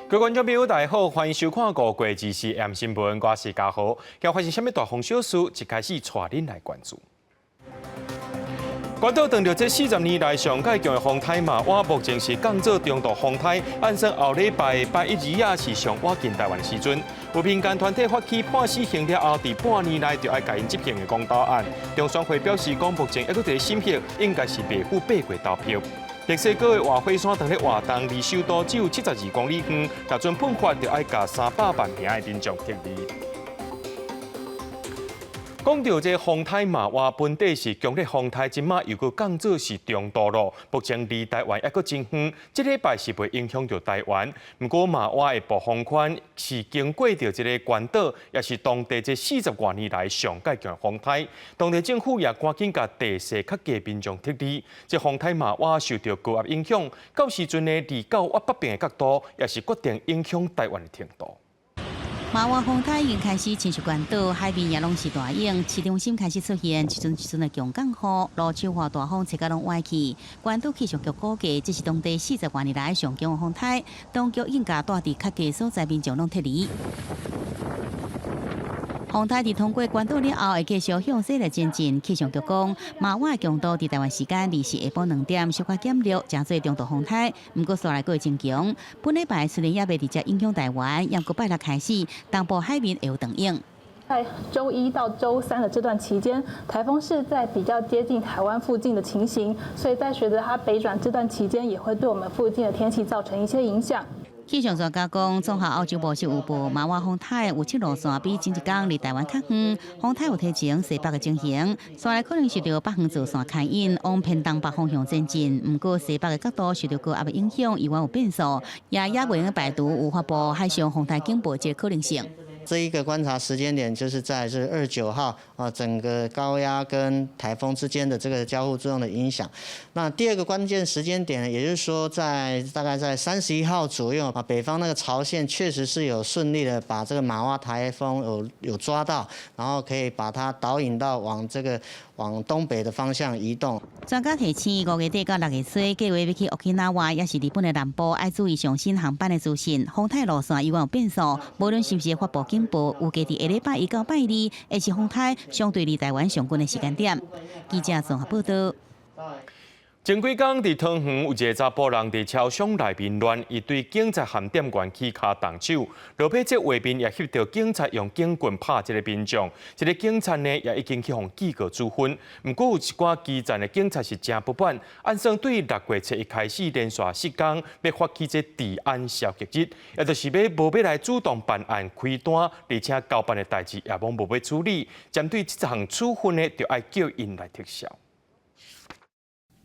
各位觀眾朋友，大家好，歡迎收看五月24 M 新聞，我是嘉豪。今發生啥物大風小事，一開始帶恁來關注。關島當著這40年來上蓋強的風颱瑪娃，目前是降做中度風颱，按算後禮拜拜一二仔是上倚近台灣的時陣。有民間團體發起判死刑了後，佇半年內就愛共𪜶執行的公投案。中選會表示講，目前猶閣佇咧審核，應該是袂赴八月投票。墨西哥的活火山當咧活動，離首都只有72公里遠，若陣噴發就愛共300萬名的民眾撤離。講到這風颱瑪娃，本底是強烈風颱，這馬又閣降做是中度咯。目前離台灣猶閣真遠，這禮拜是袂影響著台灣。毋過瑪娃的暴風圈是經過著這個關島，也是當地這40外年來上蓋強風颱。當地政府也趕緊共地勢較低民眾撤離。這風颱瑪娃受著高壓影響，到時陣呢離到越北邊的角度，也是決定影響台灣的程度。瑪娃風颱已經開始侵襲關島，海面也攏是大湧，市中心開始出現一陣一陣的強降雨，路樹和大風吹甲攏歪去。關島氣象局估計，這是當地40外年來上強的風颱，當局已經共蹛佇較低所在民眾攏撤離。風颱佇通過關島了後，會繼續向西來前進。氣象局講，瑪娃的強度佇台灣時間24下晡2點小可減弱，成做中度風颱。毋過紲來閣會增強。本禮拜雖然猶未直接影響台灣，毋過拜六開始，東部海面會有長湧。在週一到週三的這段期間，颱風是在比較接近台灣附近的情形，所以在隨著它北轉這段期間，也會對我們附近的天氣造成一些影響。氣象專家講，綜合歐洲模式預報，瑪娃風颱預測路線比前一工離台灣較遠，風颱有提前西北的情形，紲來可能受著北方造山牽引，往偏東北方向前進。毋過西北的角度受著高壓的影響，猶原有變數，也袂用排除有發布海上風颱警報這個可能性。這一個觀察時間點就是在這29號啊，整個高壓跟颱風之間的這個交互作用的影響。那第二個關鍵時間點呢，也就是說在大概在31號左右啊，北方那個潮線確實是有順利的把這個瑪娃颱風有抓到，然後可以把它導引到往這個往東北的方向移動。專家提醒，5月底到6月初，計劃欲去 Okinawa，抑是日本的南部，愛注意上新航班的資訊。風颱路線猶原有變數，無論是毋是發布警報，預計佇下禮拜一到拜二，會是風颱相對離台灣上近的時間點。記者綜合報道。前幾工佇桃園有一个查埔人佇超商內面亂，伊對警察和店員起跤動手，落尾這畫面也翕著警察用警棍拍這个民眾，這个警察呢也已經去予記過處分。毋過有一寡基層的警察是誠不滿，按算對6月初一開始連續4工欲發起這治安消極日，也就是欲無欲來主動辦案開單，而且交辦的代誌也攏無欲處理，針對這項處分呢，就愛叫𪜶來撤銷。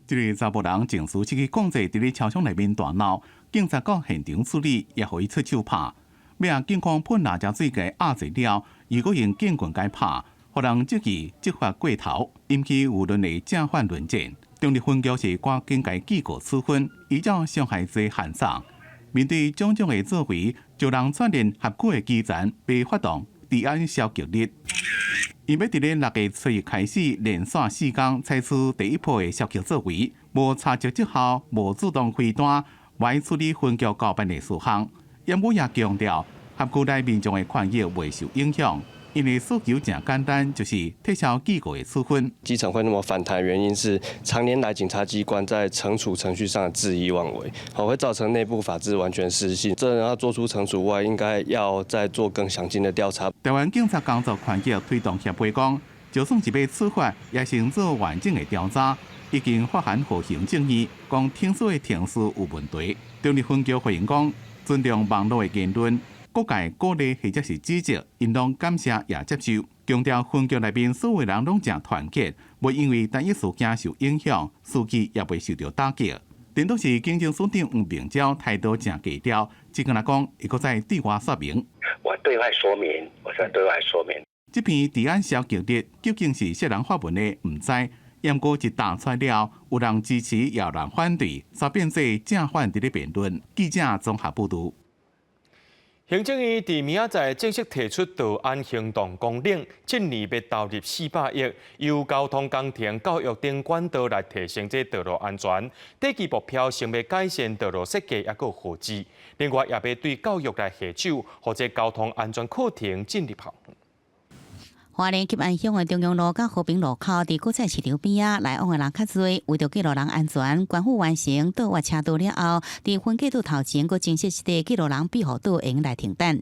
這个查埔人情緒失去控制，佇咧超商內面大鬧，警察到現場處理，也予伊出手拍。尾仔警方噴辣椒水共壓制了，又閣用警棍共拍，予人質疑執法過頭，引起輿論的正反論戰。中壢分局是趕緊共記過處分，依照傷害罪函送。面對種種的作為，就人串聯轄區的基層被發動治安消極日。𪜶欲佇咧6月初一開始，連續4工採取第一波的消極作為，無查證績效，無主動開單，無處理分局交辦的事項。毋過也強調，轄區內民眾的權益袂受影響，𪜶的訴求誠簡單，就是撤銷記過的處分。基層會那麼反彈，原因是常年來警察機關在懲處程序上恣意妄為，好會造成內部法治完全失信。這人要做出懲處外，應該要再做更詳盡的調查。台灣警察工作權益推動協會講，就算是欲處罰，也先做完整的調查。已經發函予行政院，講聽說的程序有問題。中壢分局回應講，尊重網路的言論，各界鼓勵或者是指責，𪜶攏感謝也接受。強調分局內面所有人攏誠團結，袂因為單一事件受影響，士氣也袂受著打擊。顛倒是警政署長黃明昭態度誠低調，只干焦講會閣再對外說明。我對外說明，我在對外說明。這篇治安消極日究竟是啥人發文的，毋知。毋過一彈出來了，有人支持，也有人反對，煞變做正反佇咧辯論。記者綜合報導。行政院佇明仔載正式提出道安行動綱領，這年欲投入400億，由交通工程、教育等管道來提升這道路安全。短期目標先欲改善道路設計，抑閣號誌。另外，也欲對教育來下手，予這交通安全課程進入學校。花蓮吉安鄉的中央路佮和平路口，佇果菜市場邊仔來往的人較濟，為著記錄人安全，官府完成倒挖車道了後，佇分隔島頭前閣增設一塊記錄人庇護島，會用來停等。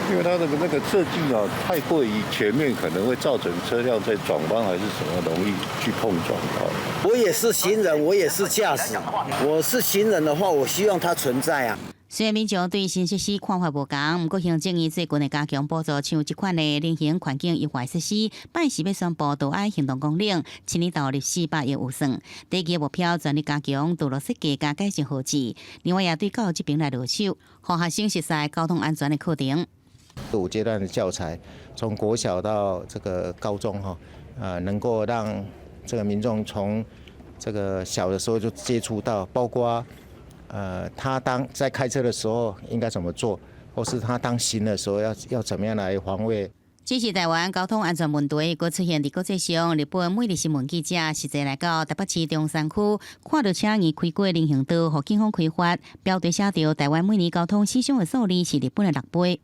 因為它的那個設計啊，太過於前面，可能會造成車輛在轉彎還是什麼容易去碰撞到。我也是行人，我也是駕駛。我是行人的話，我希望它存在啊。雖然民眾對新設施看法無仝，毋過行政院最近會加強補助，像這款的人行環境優化設施，拜四欲宣布道安行動綱領，今年投入400億預算，短期目標全力加強道路設計佮改善號誌，另外也對教育這邊來落手，予學生熟悉交通安全的課程。五階段的教材，從國小到這個高中，哈，能夠讓這個民眾從這個小的時候就接觸到，包括他當在開車的時候應該怎麼做，或是他當行的時候要怎麼樣來防衛。這是台灣交通安全問題，閣出現佇國際上。日本每日新聞記者實際來到台北市中山區，看著車硬開過人行道，予警方開罰，標題寫著台灣每年交通死傷的數字是日本的6倍。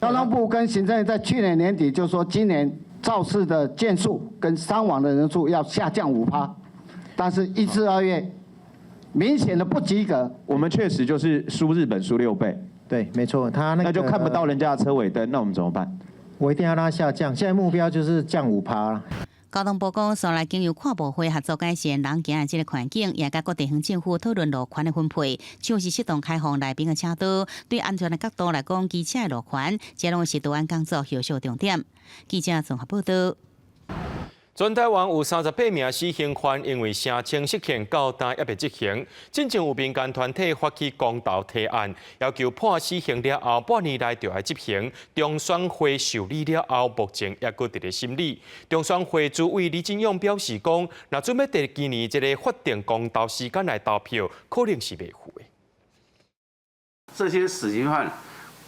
交通部跟行政院在去年年底就說，今年肇事的件數跟傷亡的人數要下降5趴，但是1至2月明顯的不及格。我們確實就是輸日本輸6倍。對，沒錯，他那個那就看不到人家的車尾燈，那我們怎麼辦？我一定要讓它下降，現在目標就是降5趴。交通部講，紲來經由跨部會合作改善人行的這个環境，也佮各地方政府討論路權的分配，像是適當開放內邊的車道，對安全的角度來講，機車的路權，這攏是道安工作後續重點。記者綜合報道。全台灣有38名死刑犯，因為聲稱釋憲到今猶未執行。進前有民間團體發起公投提案，要求判死刑了後半年內就愛執行。中選會受理了後，目前猶閣佇咧審理。中選會主委李進勇表示講，若準備佇今年這个法定公投時間來投票，可能是袂赴的。這些死刑犯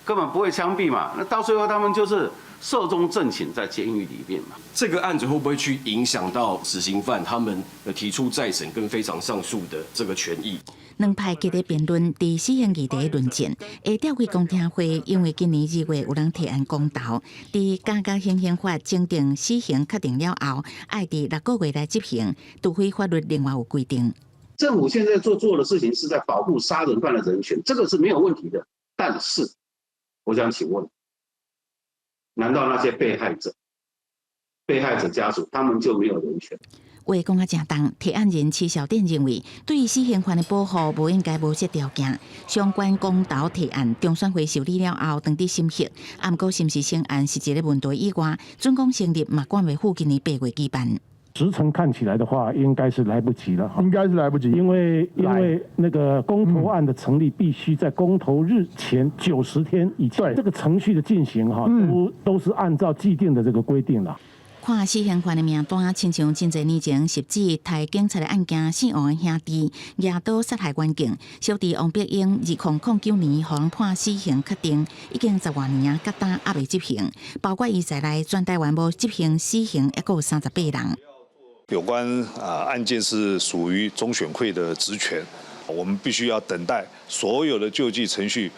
根本不會槍斃嘛，那到最後他們就是壽終正寢在監獄裡面嘛。這個案子會不會去影響到死刑犯他們提出再審跟非常上訴的這個權益？兩派激烈辯論，佇死刑議題論戰。下調開公聽會，因為今年2月有人提案公投，佇加加刑刑法增訂死刑確定了後，愛佇6個月內執行，除非法律另外有規定。政府現在做的事情是在保護殺人犯的人權，這個是沒有問題的。但是，我想請問，難道那些被害者、被害者家屬，他們就沒有人權？話講啊誠重，提案人池小典認為，對於死刑犯的保護，無應該無設條件。相關公投提案，中選會受理了後，當佇審核，啊，毋過是毋是成案是一個問題以外，準講成立嘛，趕袂赴今年8月舉辦。時程看起來的話，應該是來不及了。應該是來不及，因為那個公投案的成立必須在公投日前90天以前，這個程序的進行哈，都是按照既定的這個規定了。看死刑犯的名單，親像真濟年前實質刣警察的案件死亡的兄弟，舉刀殺害員警，小弟王碧英2009年予人判死刑確定，已經十外年啊，到今猶未執行。包括伊在內，全台灣無執行死刑，抑閣有38人。有關啊案件是屬於中選會的職權，我們必須要等待所有的救濟程序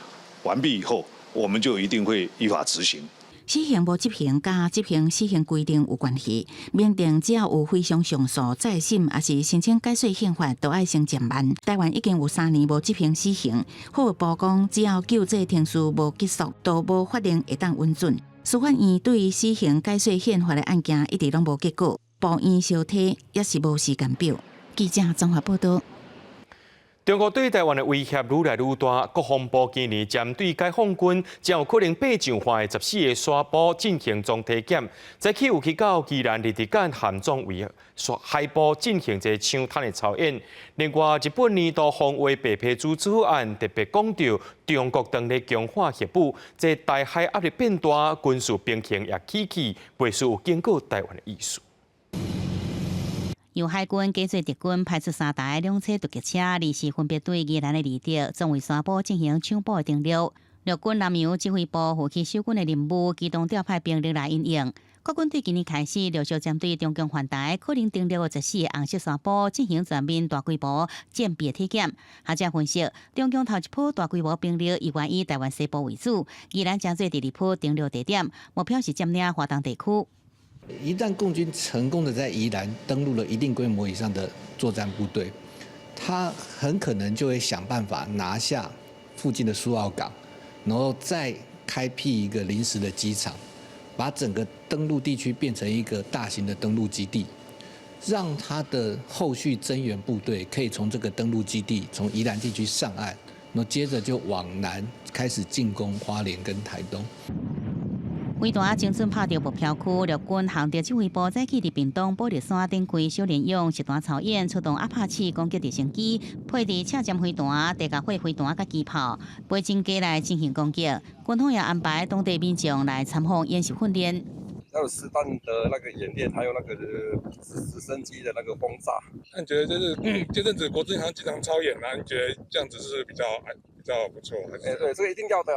完畢以後，我們就一定會依法執行。死刑無執行，佮執行死刑規定有關係。明定只要有非常上訴、再審，抑是申請改稅憲法，都愛先減慢。台灣已經有3年無執行死刑。法務部講，只要救濟程序無結束，都無法令會當允准。司法院對於死刑改稅憲法的案件，一直攏無結果，部院相提也是無時間表。記者綜合報道。中國對台灣的威脅愈來愈大，國防部今年針對解放軍將有可能爬上岸的14個沙埔進行總體檢，早起有去到宜蘭日治港鹹總圍海埔進行這個搶灘的操演。另外，日本年度防衛白皮書草案特別講到中國當咧強化核武，這台海壓力變大，軍事平衡也起起，袂輸有警告台灣的意思。由海軍加做特軍派出三台兩棲突擊車，二四分別對宜蘭的獵德、壯圍沙埔進行搶埔的登陸。陸軍南洋指揮部負起守軍的任務，機動調派兵力來因應。國軍對今年開始陸續針對中共環台可能登陸的14個紅色山坡進行全面大規模戰備體檢。學者分析，中共頭一波大規模兵力依然以台灣西部為主，宜蘭成做第二波登陸地點，目標是佔領華東地區。一旦共軍成功的在宜蘭登陸了一定規模以上的作戰部隊，他很可能就會想辦法拿下附近的蘇澳港，然後再開闢一個臨時的機場，把整個登陸地區變成一個大型的登陸基地，讓他的後續增援部隊可以從這個登陸基地從宜蘭地區上岸，然後接着就往南開始進攻花蓮跟台東。飛彈精準拍著目標區，陸軍航德指揮部早起佇屏東寶勒山展開小聯勇實彈操演，出動阿帕契攻擊直升機，配置赤針飛彈、地甲火飛彈佮機炮，飛進機來進行攻擊。軍方也安排當地民眾來參訪演習訓練。要有實彈的那個演練，還有那個直升機的那個轟炸。那你覺得就是這陣子國軍好像經常操演啊？你覺得這樣子是比較不錯？哎，對，這個一定要的。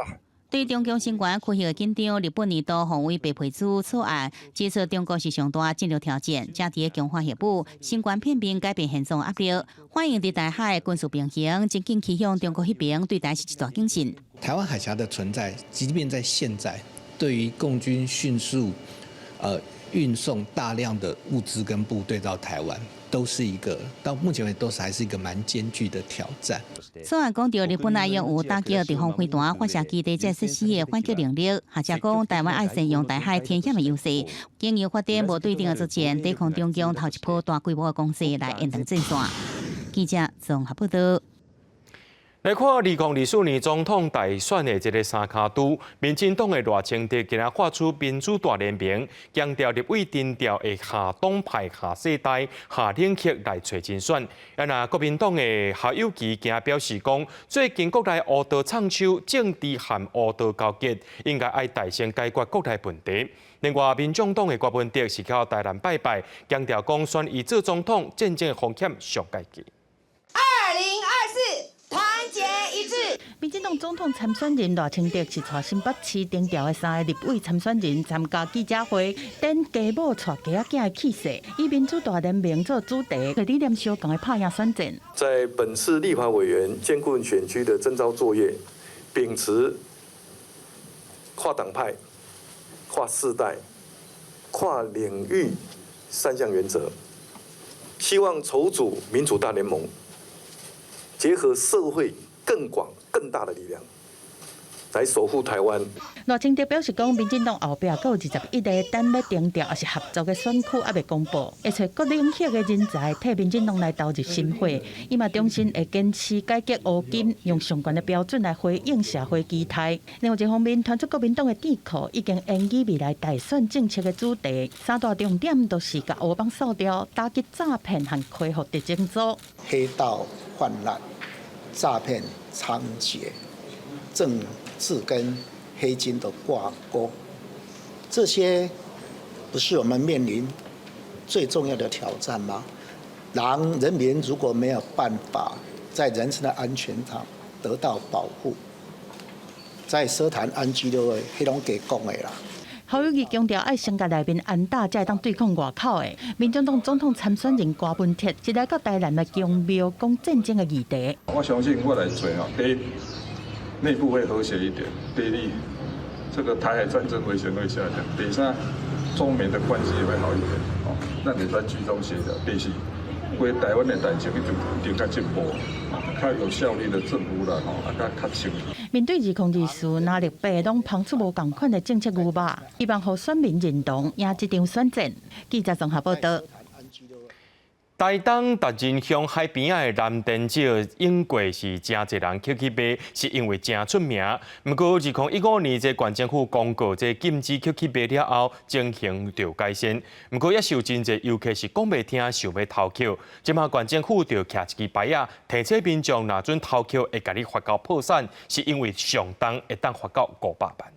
對中共相關區域緊張，日本年度防衛白皮書草案指出，中國是上大戰略挑戰，正佇咧強化核武，相關片面改變現狀壓力，反映佇台海軍事平衡，真緊趨向中國彼邊，對台是一大警訊。台灣海峽的存在，即便在現在，對於共軍迅速運送大量的物資跟部隊到台灣，都是一個到目前為止都是還是一個蠻艱巨的挑戰。草案講著日本愛用有打擊敵方飛彈發射基地這設施的反擊能力，學者講台灣愛善用台海天險的優勢，經由發展無對等的作戰，抵抗中共頭一波大規模的攻勢來延長戰線。記者綜合報道。來看2024年總統大選的這个三跤拄，民進黨的賴清德今仔發出民主大聯盟，強調立委徵調會下黨派、下世代、下領域來揣人選。啊，若國民黨的侯友宜今仔表示講，最近國內烏道唱秋，政治和烏道勾結，應該愛大聲解決國內問題。另外，民眾黨的郭文德是去台南拜拜，強調講選伊做總統，戰爭風險上懸低。 2024。團結一致。民進黨總統參選人賴清德是帶新北市徵調的三個立委參選人參加記者會，展家母帶雞仔囝的氣勢，以民主大聯盟做主題，理念相仝的拍贏選戰。在本次立法委員艱困選區的徵召作業，秉持跨黨派、跨世代、跨領域三項原則，希望籌組民主大聯盟。結合社會更廣、更大的力量，來守護台灣。賴清德表示講，民進黨後壁閣有21個等欲徵調，抑是合作的選區猶未公布，會揣各領域的人才替民進黨來投入心血。伊嘛重申會堅持改革烏金，用上懸的標準來回應社會期待。另外一方面，傳出國民黨的智庫已經研擬未來大選政策的主題，三大重點都是共烏幫掃掉、打擊詐騙和恢復特偵組。黑道泛濫、詐騙猖獗、政治跟黑金的掛鈎，這些不是我們面臨最重要的挑戰嗎？人民如果沒有辦法在人身的安全上得到保護，再奢談安居樂業，彼攏假講的啦。侯友宜強調，愛先共內面安打，才會當對抗外口的。民進黨總統參選人郭文鐵，是來到台南的宮廟講戰爭的議題。我相信我來做哦，第一，內部會和諧一點；第二，這個台海戰爭危險會下降；第三，中美的關係也會好一點。哦，咱會使居中協調。第四，為台灣的代誌一定一定較進步，較有效率的政府啦，吼，啊，較較清。面對2024，藍綠白攏拋出無仝款的政策牛肉，希望予選民認同，贏這場選戰。記者綜合報道。台東達仁鄉海邊仔的藍靛石，湧過是誠濟人抾去賣，是因為誠出名。毋過2015年這縣政府公告這禁止抾去賣了後，情形就改善。毋過也是有真濟遊客是講袂聽，想欲偷抾。這馬縣政府就徛一支牌仔，提醒民眾若準偷抾會共你罰到破產，是因為上重會當罰到500萬。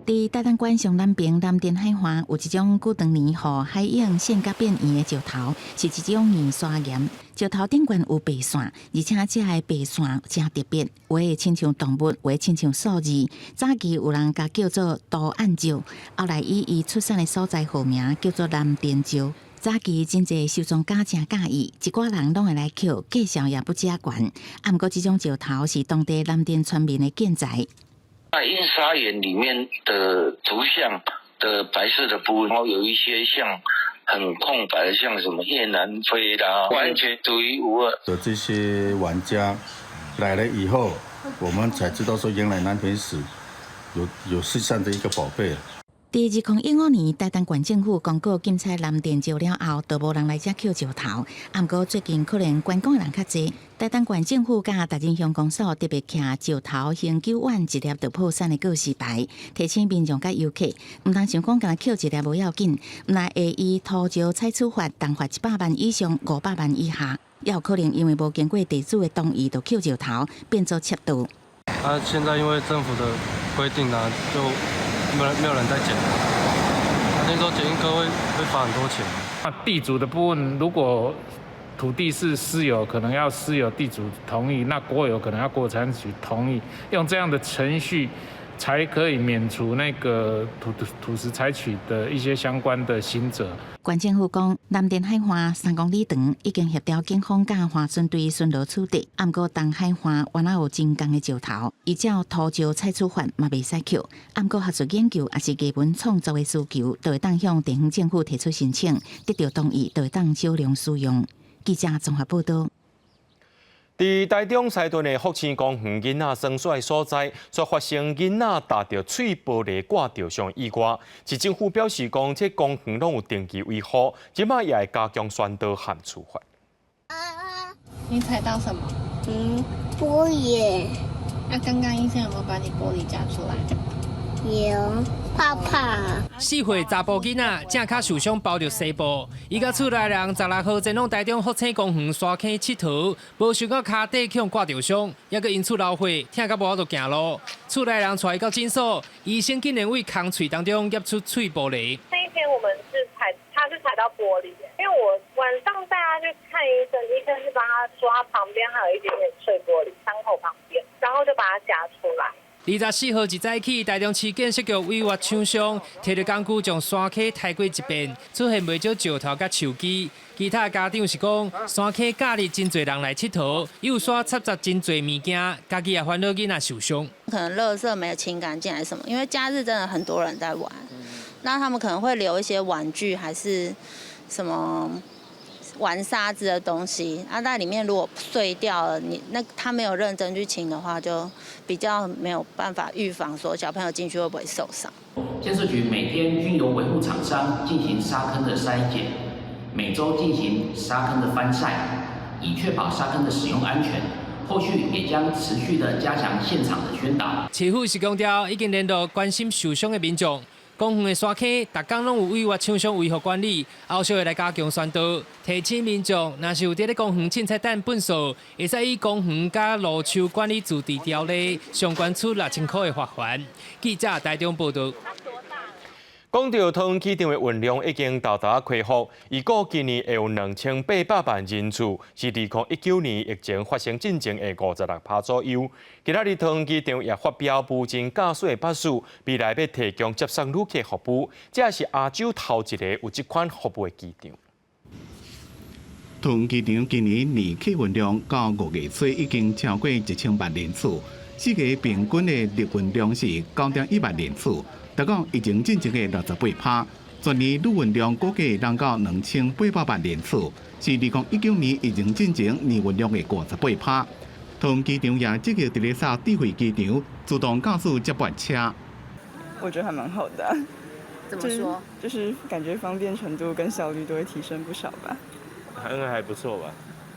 佇台東縣上南爿藍田海岸有一種古當年予海湧陷甲變圓的石頭，是一種硬砂岩。石頭頂懸有白線，而且這个白線誠特別，有的親像動物，有的親像數字。早期有人共叫做圖案石，後來以伊出產的所在號名叫做藍田石。早期真濟收藏家誠佮意，一寡人攏會來抾，價數也不遮懸。啊，毋過這種石頭是當地藍田村民的建材。那硬砂岩裡面的圖像的白色的部分，然後有一些像很空白的，像什麼越南飛啦，完全獨一無二。的這些玩家來了以後，我們才知道說原來藍田石有世上的一個寶貝。佇2015年，台東縣政府公告禁採藍田石了後，就無人來遮抾石頭。啊，毋過最近可能觀光的人較濟，台東縣政府佮大仁鄉公所特別徛石頭恆久遠一粒就破產的告示牌，提醒民眾佮遊客，毋通想講干焦抾一粒無要緊，毋但會依土石採取法，重罰100萬以上500萬以下，也有可能因為無經過地主的同意就抾石頭，變做竊盜。啊，現在因為政府的規定啊，就沒有人在撿。聽說撿一顆會罰很多錢。那地主的部分，如果土地是私有，可能要私有地主同意；那國有可能要國有財產局同意，用這樣的程序才可以免除那個土石採取的一些相關的刑責。縣政府講，藍田海岸3公里長，已經協調警方佮岸巡隊巡邏取締。啊，毋過東海岸原來有真仝的石頭，依照土石採取法嘛袂使抾。啊，毋過學術研究抑是藝文創作的需求，就會當向地方政府提出申請，得到同意，就會當少量使用。記者綜合報道。佇台中西屯的福星公園囡仔耍耍的所在，煞發生囡仔踏著碎玻璃割著傷意外。市政府表示講，這公園攏有定期維護，這擺也會加強宣導和處罰。你踩到什麼？嗯，玻璃。那剛剛醫生有沒有把你玻璃夾出來？有，泡泡。 4歲查埔囡仔正跤受傷包著紗布，伊佮厝內人16號前往台中福星公園沙坑𨑨迌，無想到跤底予割著傷，猶閣因厝流血，疼甲無法度行路。厝內人帶伊到診所，醫生竟然對空喙當中夾出碎玻璃。那一天我們是踩，他是踩到玻璃，因為我晚上帶他去看醫生，醫生是幫他說他旁邊還有一點點碎玻璃，傷口旁邊，然後就把它夾出來。24號一早起，台中市建設局委託廠商，提著工具將山溪抬過一遍，出現袂少石頭佮樹枝。其他家長是講，山溪假日真濟人來𨑨迌，幼沙摻雜真濟物件，家己也煩惱囡仔受傷。可能垃圾沒有清乾淨還是什麼？因為假日真的很多人在玩，那他們可能會留一些玩具還是什麼玩沙子的東西，啊，在裡面如果碎掉了，你那他沒有認真去清的話，就比較沒有辦法預防說小朋友進去會不會受傷。建設局每天均由維護廠商進行沙坑的篩檢，每週進行沙坑的翻曬，以確保沙坑的使用安全。後續也將持續的加強現場的宣導。市府是強調已經聯絡關心受傷的民眾。公園的沙坑，逐工攏有委託廠商維護管理，後續會來加強宣導，提醒民眾，若是有佇咧公園凊彩擲糞埽，會使依公園佮蘆洲管理自治條例相關處6000箍的罰鍰。記者台中報道。講到桃園機場的運量已經大大恢復，預估今年會有2800萬人次，是2019年疫情發生進前的56%左右。今仔日桃園機場也發表無人駕駛的巴士，未來欲提供接送旅客服務，這是亞洲頭一个有這款服務的機場。桃園機場今年年客運量到5月初已經超過1000萬人次，四月平均的日運量是9.1萬人次。達到疫情進前的68%，全年旅運量估計達到2800萬人次，是2019年疫情進前年運量的58%。桃園機場也積極佇咧掃智慧機場自動駕駛接駁車。我覺得還蠻好的。怎麼說？就是感覺方便程度跟效率都會提升不少吧。應該還不錯吧，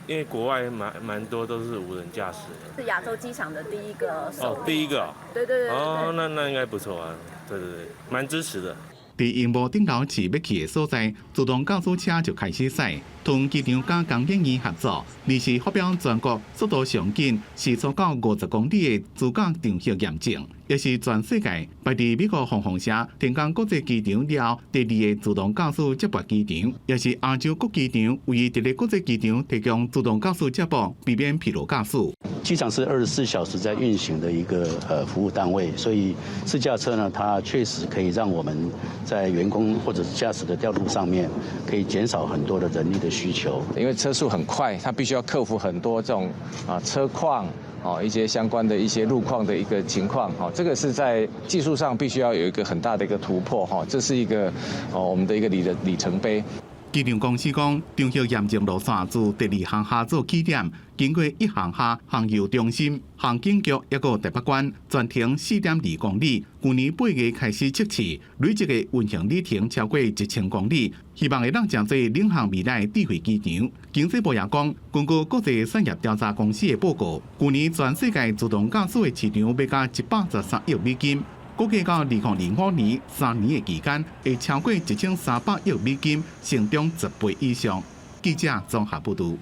因為國外蠻多都是無人駕駛的。是亞洲機場的第一個。哦，第一個。對對對。哦，那應該不錯啊。對對對，蠻支持的。佇螢幕頂頭飼欲去的所在，自動駕駛車就開始駛。桃園機場佮工研院合作，二是發表全國速度上緊時速到50公里的自駕場域驗證，也是全世界排佇美國鳳凰城天宮國際機場了後第二个自動駕駛接駁機場，也是亞洲各機場唯一佇咧國際機場提供自動駕駛接駁，避免疲勞駕駛。機場是24小時在運行的一個服務單位，所以自駕車呢，它確實可以讓我們在員工或者是駕駛的調度上面，可以減少很多的人力的需求。因為車速很快，它必須要克服很多這種啊車況啊一些相關的一些路況的一個情況，哈，這個是在技術上必須要有一個很大的一個突破，哈，這是一個哦我們的一個里程碑。機場公司講，場域驗證路線自第二航廈做起點，經過一航廈航遊中心、航警局，抑閣台北關，全程4.2公里。去年8月開始測試，累計的運行里程超過1000公里，希望會當成做領航未來智慧機場。經濟部也講，根據國際產業調查公司的報告，去年全世界自動駕駛的市場欲到113億美金。估計到2025年3年的期間，會超過1300億美金，成長10倍以上。記者綜合報導。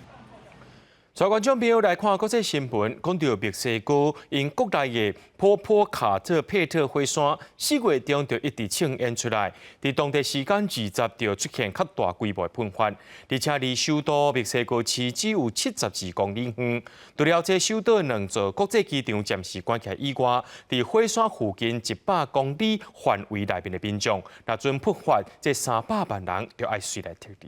帶觀眾朋友來看國際新聞，講到墨西哥𪜶國內的波波卡特佩特火山，4月中就一直衝煙出來，佇當地時間二十就出現較大規模的噴發，而且離首都墨西哥市只有72公里遠。除了這首都兩座國際機場暫時關起來以外，佇火山附近100公里範圍內面的民眾，若準噴發，這300萬人就愛隨來撤離。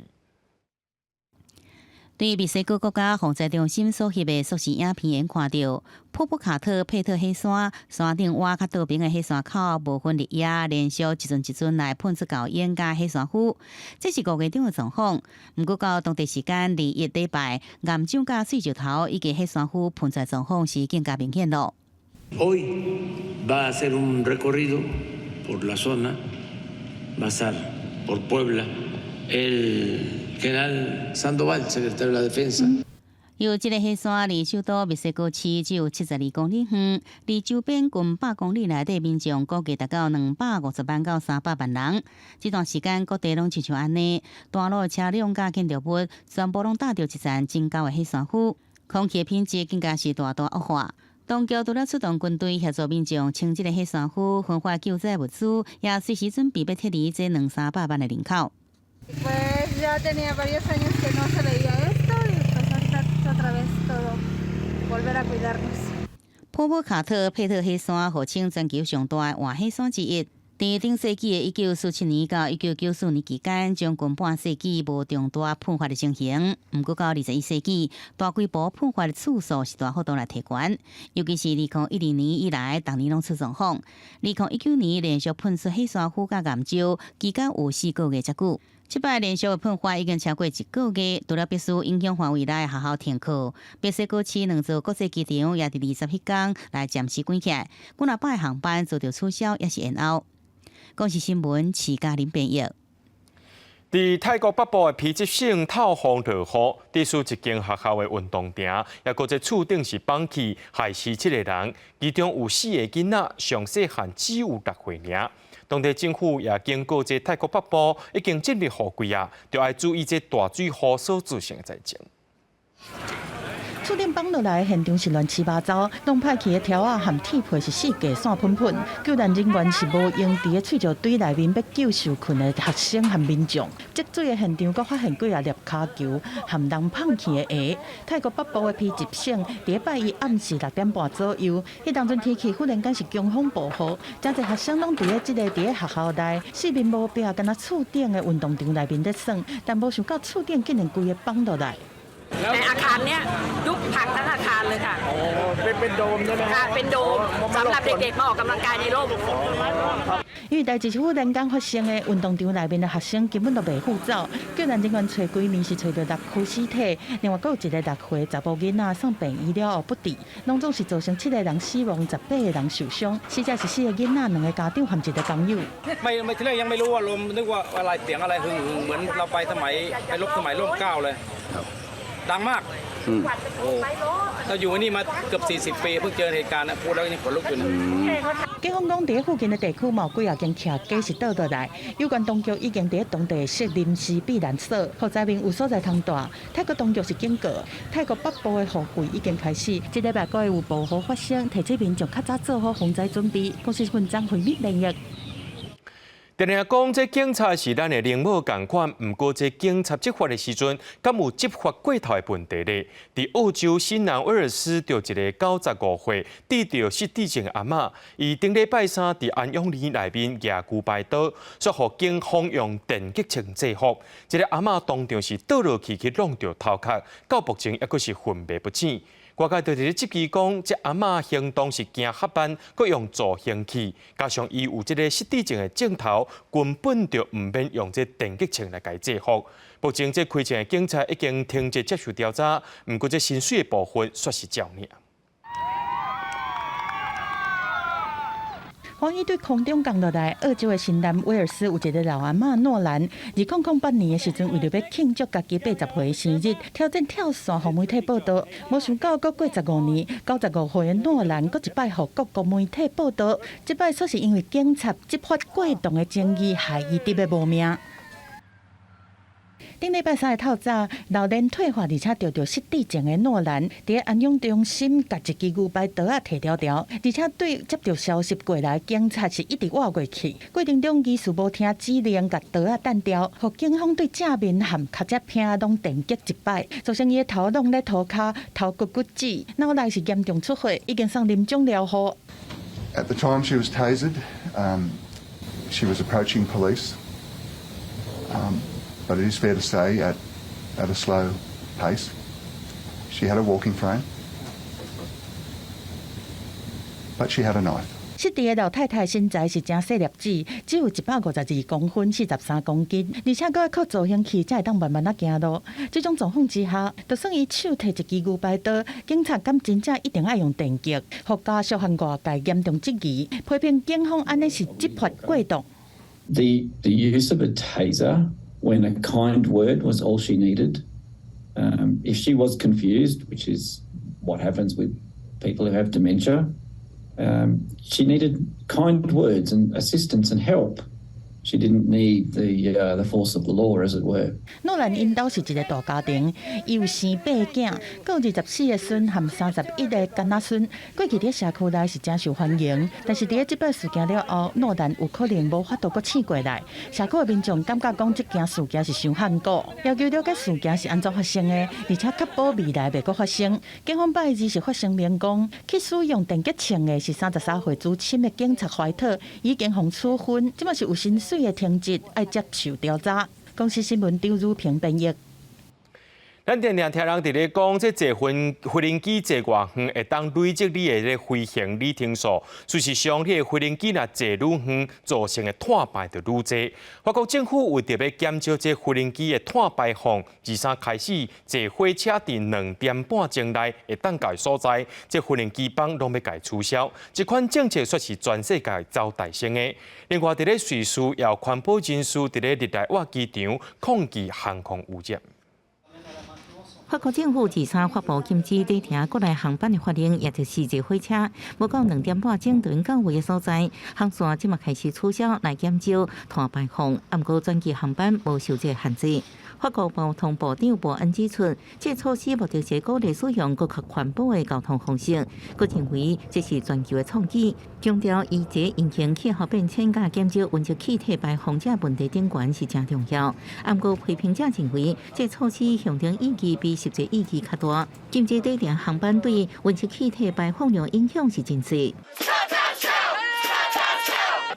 對墨西哥國家防災中心所翕的縮時影片，看著波波卡特佩特火山山頂倚較倒爿的火山口，無分日夜連續一陣一陣來噴出厚煙佮火山灰。這是5月中的狀況。毋過到當地時間21禮拜，岩漿佮碎石頭以及火山灰噴出來狀況是更加明顯囉。 Hoy va a hacer un recorrido por la zona, va a estar por Puebla el general Sandoval, secretario de la Defensa。由這个火山離首都墨西哥市只有72公里遠，離周邊近百公里內底民眾估計達到250萬到300萬人。這段時間各地攏親像按呢，大路車輛佮建築物全部攏罩著一層真厚的火山灰，空氣品質更加是大大惡化。當局除了出動軍隊協助民眾清這个火山灰、分發救災物資，也隨時準備欲撤離這兩三百萬的人口。 Pues ya tenía varios años que no se veía esto y pues ahorita otra vez todo volver a cuidarnos. 波波卡特佩特火山號稱全球上大的活火山之一，佇頂世紀的1947年到1994年期間，將近半世紀無重大噴發的情形。毋過到21世紀，大規模噴發的次數是大幅度來提懸，尤其是2012年以來，逐年攏出狀況。2019年連續噴出火山灰佮岩石，期間有4個月遮久。這擺連續的噴發已經超過一個月，除了必須影響範圍內學校停課，墨西哥市兩座國際機場也佇20彼工來暫時關起來，幾若百个航班遭著取消，抑是延後。公視新聞，徐嘉玲編譯。佇泰國北部的皮質省透風落雨，致使一間學校的運動場，抑閣這厝頂是崩去，害死七個人，其中有四個囡仔，上細漢只有6歲爾。當地政府也警告，這泰國北部已經進入雨季啊，著愛注意這大水雨所造成的災情。厝頂崩落來，現場是亂七八糟，弄歹去的條仔和鐵皮是四界散噴噴。救援人員是無閒佇咧碎石堆內面欲救受困的學生和民眾。積水的現場，閣發現幾仔粒跤球和人放棄的鞋。泰國北部的皮集省，佇拜一暗時6點半左右，彼當陣天氣忽然間是強風暴雨，誠濟學生攏佇咧這个佇咧學校內，四面無壁，敢若厝頂的運動場內面咧耍，但無想到厝頂竟然規个崩落來。 ในอาคารเนี้ยยุบพังทั้งอาคารเลยค่ะ เป็นโดมใช่ไหม ค่ะเป็นโดมสำหรับเด็กๆมาออกกำลังกายในร่ม 因為代誌是忽然間發生的，運動場內面的學生根本就袂赴走，救援人員揣幾暝是揣著六具屍體，另外閣有一个6歲查埔囡仔送病醫了後不治，攏總是造成七個人死亡，18個人受傷，死者是四个囡仔、兩个家長和一个工友。 ไม่ไม่ทีแรกยังไม่รู้ว่าลมนึกว่าอะไรเสียงอะไรหึ่งหึ่งเหมือนเราไปสมัยไปรบสมัยร่มเกล้าเลยดังมากโอ้ เราอยู่นี่มาเกือบ40ปีเพิ่งเจอเหตุการณ์นะพูดแล้วยังขนลุกอยู่นะ 警方講，佇附近的地區嘛有幾仔間徛家是倒落來，有關當局已經佇當地設臨時避難所，予災民有所在通蹛。泰國當局是警告，泰國北部的雨季已經開始，這禮拜閣會有暴雨發生，提醒民眾較早做好防災準備。公視新聞張惠敏編譯。定定講，這警察是咱的靈母仝款，毋過這警察執法的時陣，敢有執法過頭的問題咧？佇澳洲新南威爾斯，著一个95歲得著失智症的阿嬤，伊頂禮拜三佇安養院內面舉牛排刀，煞予警方用電擊槍制服。這个阿嬤當場是倒落去去挵著頭殼，到目前猶閣是昏迷不醒。外界就佇咧質疑講，這阿嬤行動是驚較慢，閣用助行器，加上伊有這个失智症的症頭，根本就毋免用這電擊槍來共伊制服。目前這開槍的警察已經停職接受調查，毋過這薪水的部分煞是照領。黃衣對空中降落來，澳洲的新南威爾斯有一个老阿嬤諾蘭，2008年的時陣，為著欲慶祝家己80歲生日，挑戰跳傘，予媒體報導。無想到，閣過15年，95歲的諾蘭閣一擺予各國媒體報導，這擺煞是因為警察執法過當的爭議，害伊得欲無命。頂禮拜三的透早，老年退化而且著著失智症的諾蘭，佇安養中心共一支牛排刀仔提牢牢，而且對接著消息過來，警察是一直倚過去。過程中，疑似無聽指令，共刀仔彈掉，予警方對正面和尻脊骿攏電擊一擺，造成伊的頭挵咧塗跤，頭骨骨折，腦內是嚴重出血，已經送臨終療護。 At the time she was tasered, she was approaching police. But it is fair to say, at a slow pace, she had a walking frame, but she had a knife. 失智的老太太身材是誠細粒子，只有152公分，43公斤，而且閣愛靠助行器才會當慢慢仔行路。這種狀況之下，就算伊手提一支牛排刀，警察敢真正一定愛用電擊？予家屬和外界嚴重質疑，批評警方按呢是執法過當。 The use of a taser when a kind word was all she needed. If she was confused, which is what happens with people who have dementia, she needed kind words and assistance and help. She didn't need the force of the law, as it were. 諾蘭𪜶兜是一个大家庭，伊有生八个囝，閣有24个孫和31个囡仔孫。過去佇社區內是誠受歡迎，但是佇咧這擺事件了後，諾蘭有可能無法度閣醒過來。社區的民眾感覺講這件事件是傷罕古，要求了解事件是按怎發生的，而且確保未來袂閣發生。警方拜二是發聲明講，去使用電擊槍的是33歲資深的警察懷特，已經予處分，這馬是有薪水的停職，愛接受調查。公視新聞張如平編譯。咱定定聽人佇咧講，這坐飛飛行機坐偌遠，會當累積你的這飛行里程數。事實上，你的飛行機若坐愈遠，造成的碳排就愈濟。法國政府為著欲減少這飛行機的碳排放，二三開始坐火車佇2點半鐘內會當到的所在，這飛行機班攏欲共取消。這款政策煞是全世界走大先的。另外，佇咧瑞士，也有環保人士佇咧日內瓦機場抗議航空污染。法國政府二三發布禁止短程國內航班的法令，也就是坐火車，無夠2點半鐘就到位的所在，航線這馬開始取消來減少碳排放。毋過轉機航班無受這个限制。法國交通部長伯恩指出，這个措施目的是鼓勵使用閣較環保的交通方式，閣認為這是全球的創舉，強調伊這因應氣候變遷佮減少溫室氣體排放這問題頂懸是誠重要。毋過批評者認為，這个措施象徵意義比實際意義較大，禁止短程航班對溫室氣體排放量影響是真細。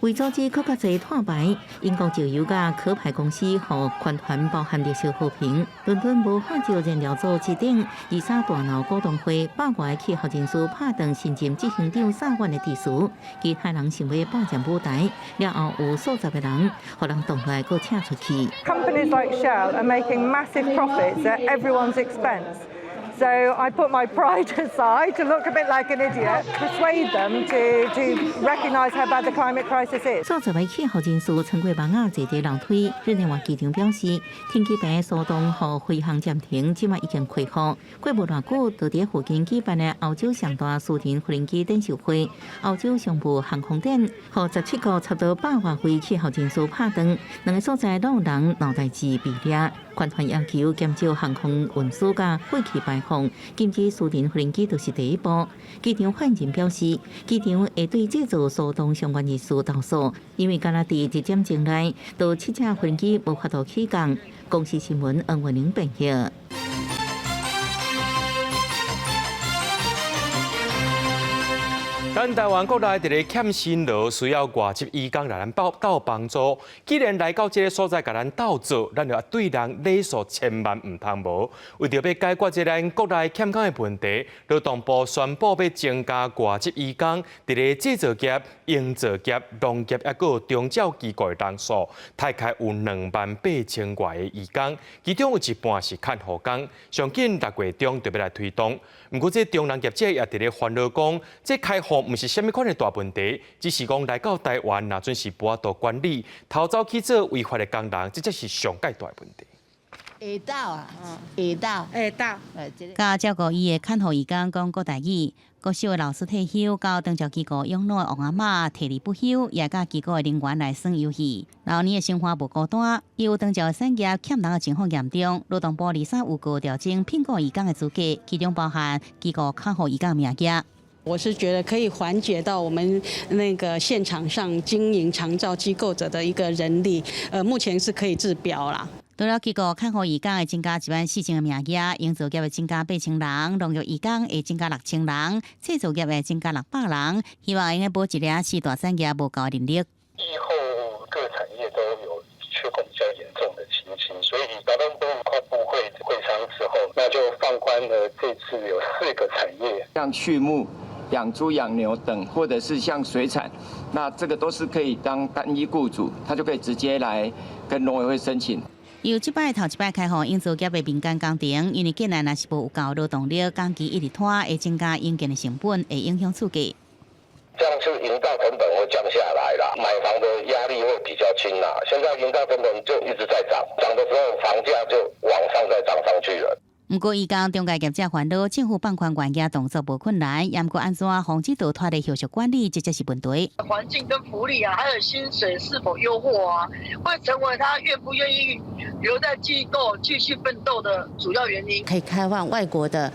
為阻止閣較濟碳排，英國石油佮殼牌公司予環團包含綠色和平。倫敦無化石燃料組織等二三大樓股東會百外氣候人士拍斷新任執行長薩萬的致辭，其他人想欲霸佔舞台，了後有數十个人予人擋來閣請出去。 Companies like Shell are making massive profits at everyone's expense. So I put my pride aside to look a bit like an idiot, persuade them to recognise how bad the climate crisis is. 數十位氣候人士穿過網仔坐佇樓梯，日內瓦機場表示，停機坪疏動予飛航暫停，這馬已經恢復。過無偌久，就佇附近舉辦的歐洲上大私人無人機展售會，歐洲商務航空展，予17國差不多100外位氣候人士拍斷，兩个所在攏有人鬧代誌被掠，團團要求減少航空運輸佮廢氣排放，禁止私人無人機就是第一步。機場發言人表示，機場會對製造騷動相關人士投訴，因為敢若佇一點鐘內，就七架飛機無法度起降。公視新聞黃文玲編譯。咱台灣國內佇咧欠辛勞，需要外籍移工來咱鬥鬥幫助。既然來到這个所在共咱鬥做，咱就愛對人禮數千萬毋通無。為著欲解決這咱國內欠工的問題，勞動部宣布欲增加外籍移工佇咧製造業、營造業、農業抑閣有長照機構的人數，大概有28,000外个移工，其中有一半是看護工。上緊6月中就欲來推動。毋過，這中人業者也佇咧煩惱講，這開放毋是啥物款的大問題，只是講來到台灣，若準是無法度管理，偷走去做違法的工人，這才是上蓋大的問題。下晝啊，下晝，下晝。佮照顧伊的看護移工講國台語，國小的老師退休，到長照機構養老的王阿嬤提離不休，也佮機構的人員來耍遊戲。老年的生活無孤單，由長照產業欠人的情況嚴重，勞動部23有告調整聘雇移工的資格，其中包含機構看護移工名額。我是覺得可以緩解到我們那個現場上經營長照機構者的一個人力，目前是可以治標啦。除了機構看護移工會增加14,000個名額，營造業會增加8,000人，農業移工會增加6,000人，製造業會增加600人，希望會用補一領四大產業無夠人力。疫後各產業都有缺工比較嚴重的情形，所以勞動部跨部會會商之後，那就放寬了這次有四個產業，像畜牧、養豬、養牛等，或者是像水產，那這個都是可以當單一雇主，他就可以直接來跟農委會申請。由這擺頭一擺開放營造業的民間工程，因為建案若是無有夠勞動力，工期一直拖，會增加營建的成本，會影響厝價。這樣是營造成本會降下來啦，買房的壓力會比較輕啦。現在營造成本就一直在漲，漲的時候房價就往上再漲上去了。毋過，移工中介業者煩惱，政府放寬外業動作無困難，毋過按怎防止倒脫的後續管理，這才是問題。環境跟福利啊，還有薪水是否優厚啊，會成為他願不願意留在機構繼續奮鬥的主要原因。可以開放外國的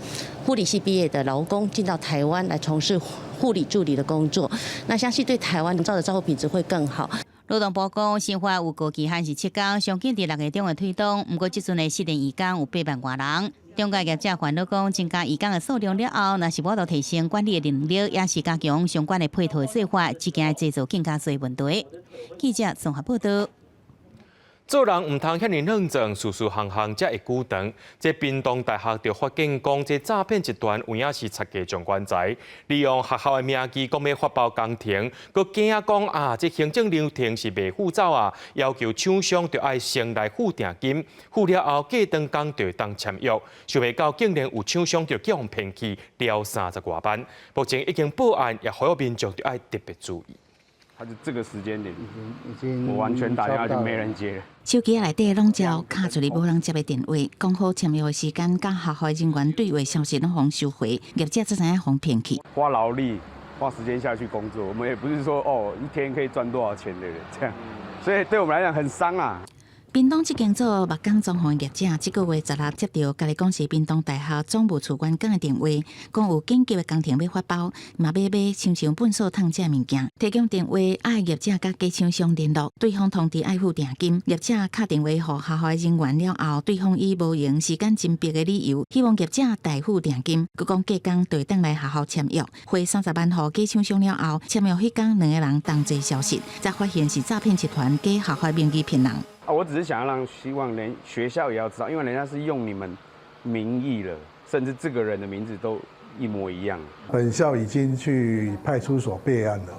護理系畢業的勞工進到台灣來從事護理助理的工作，那相信對台灣照的照護品質會更好。勞動部講，新法有效期限是7工，上緊佇6月中會推動。毋過，這陣的失聯移工有8萬外人。中介業者煩惱講，增加移工的數量了後，若是無法度提升管理的能力，也是加強相關的配套的做法，這件會製造更加濟問題。記者綜合報導。做人毋通遐爾軟裝，事事項項才會久長。這屏東大學就發現講，這詐騙集團有影是賊家將關財，利用學校的名義講欲發包工程，閣驚講啊，這行政流程是袂付走啊，要求廠商就愛先來付訂金，付了後過長工就會當簽約。想袂到竟然有廠商就予人騙去了30外萬。目前已經報案，也呼籲民眾就愛特別注意。他就這個時間點，我完全打電話就沒人接。手機內底攏照敲出來無人接的電話，講好簽約的時間，佮學校人員對話消息攏予收回，業者才知影予騙去。花勞力、花時間下去工作，我們也不是說哦一天可以賺多少錢的這樣，所以對我們來講很傷啊。屏東這間做木工裝潢的業者，這個月16接著家己講是屏東大學總務處員工的電話，講有緊急的工程欲發包，嘛欲買親像糞掃桶這物件，提供電話愛業者佮假廠商聯絡，對方通知愛付訂金。業者敲電話予學校人員了後，對方以無閒時間緊迫的理由，希望業者代付訂金，閣講過工就會轉來學校簽約，匯30萬予假廠商了後，簽約彼工兩个人同齊消失，才發現是詐騙集團假學校名義騙人。啊，我只是想要讓希望連學校也要知道，因為人家是用你們名義了，甚至這個人的名字都一模一樣。本校已經去派出所備案了，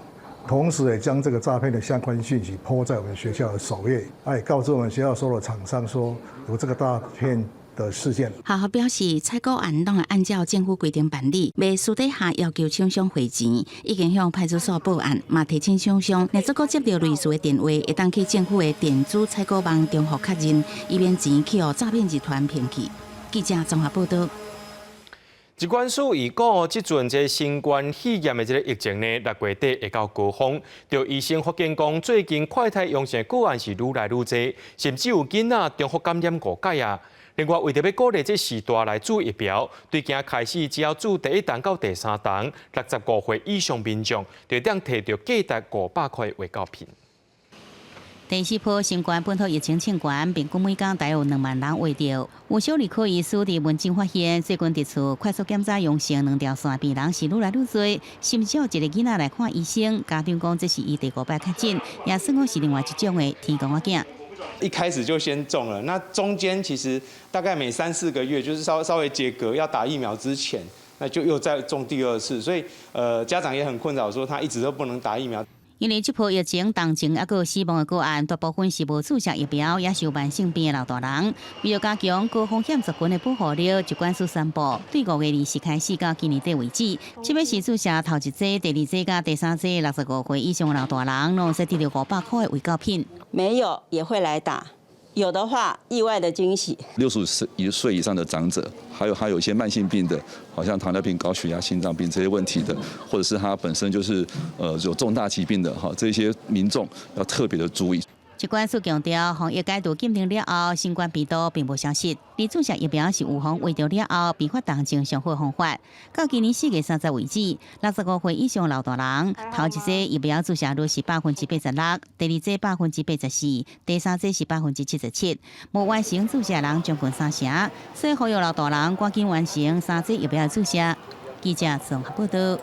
同時也將這個詐騙的相關訊息 PO 在我們學校的首頁，哎，告知我們學校所有廠商說有這個詐騙的事件。學校表示，採購案攏會按照政府規定辦理，袂私底下要求廠商匯錢，已經向派出所報案，嘛提醒廠商，若再閣接著類似的電話，會當去政府的電子採購網重複確認，以免錢去予詐騙集團騙去。記者綜合報道。疾管署預估，這陣這新冠肺炎的這个疫情呢，6月底會到高峰。著醫生發現講，最近快篩陽性個案是愈來愈濟，甚至有囡仔重複感染五擺啊。另外，為著欲鼓勵這序大來注疫苗，對今開始只要注第一針到第三針，65歲以上民眾，就會當提著價值500塊衛教品。第四波新冠本土疫情衝懸，平均每工大約有2萬人秽著。有小兒科醫師佇門診發現，最近佇厝快速檢查陽性兩條線病人是愈來愈濟，甚至有一個囡仔來看醫生，家長講這是伊第五擺確診，也算講是另外一種的天公仔囝。一開始就先中了，那中間其實大概每三四個月，就是稍稍微間隔要打疫苗之前，那就又再中第二次，所以家長也很困擾，說他一直都不能打疫苗。因為這波疫情當前猶閣有死亡的個案，大部分是無注射疫苗，也是有慢性病的老大人。為著加強高風險族群的保護力，疾管署宣布，對5月20日開始到今年底為止，這欲是注射頭一劑、第二劑佮第三劑65歲以上的老大人，攏會使得著500塊的衛教品。沒有也會來打，有的話意外的驚喜。 61歲以上的長者，還有他有一些慢性病的，好像糖尿病、高血壓、心臟病這些問題的，或者是他本身就是有重大疾病的哈，這些民眾要特別的注意。疾管署強調，防疫解除禁令了後，新冠病毒並無消失。而注射疫苗是預防秽著了後，併發重症上好方法。到今年4月30為止，65歲以上老大人，頭一劑疫苗注射率是86%，第二劑84%，第三劑是77%。無完成注射人將近三成，所以呼籲老大人趕緊完成三劑疫苗注射。記者綜合報道。